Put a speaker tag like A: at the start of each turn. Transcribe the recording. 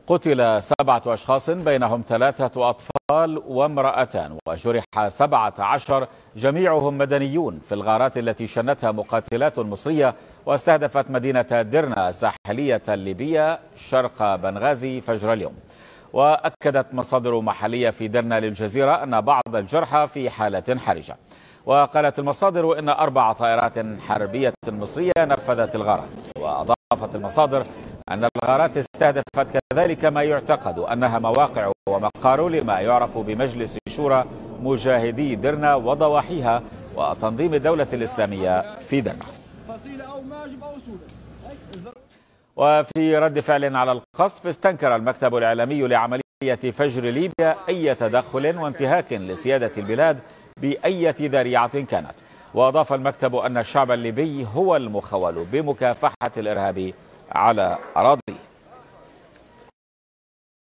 A: قتل 7 أشخاص بينهم 3 أطفال وامرأتان، وجرح 17 جميعهم مدنيون في الغارات التي شنتها مقاتلات مصرية واستهدفت مدينة درنا الساحلية الليبية شرق بنغازي فجر اليوم. وأكدت مصادر محلية في درنا للجزيرة أن بعض الجرحى في حالة حرجة. وقالت المصادر إن 4 طائرات حربية مصرية نفذت الغارات. وأضافت المصادر أن الغارات استهدفت كذلك ما يعتقد أنها مواقع ومقار لما يعرف بمجلس شورى مجاهدي درنا وضواحيها وتنظيم الدولة الإسلامية في درنا. وفي رد فعل على القصف، استنكر المكتب الإعلامي لعملية فجر ليبيا أي تدخل وانتهاك لسيادة البلاد بأي ذريعة كانت. وأضاف المكتب أن الشعب الليبي هو المخول بمكافحة الإرهاب على أراضيه.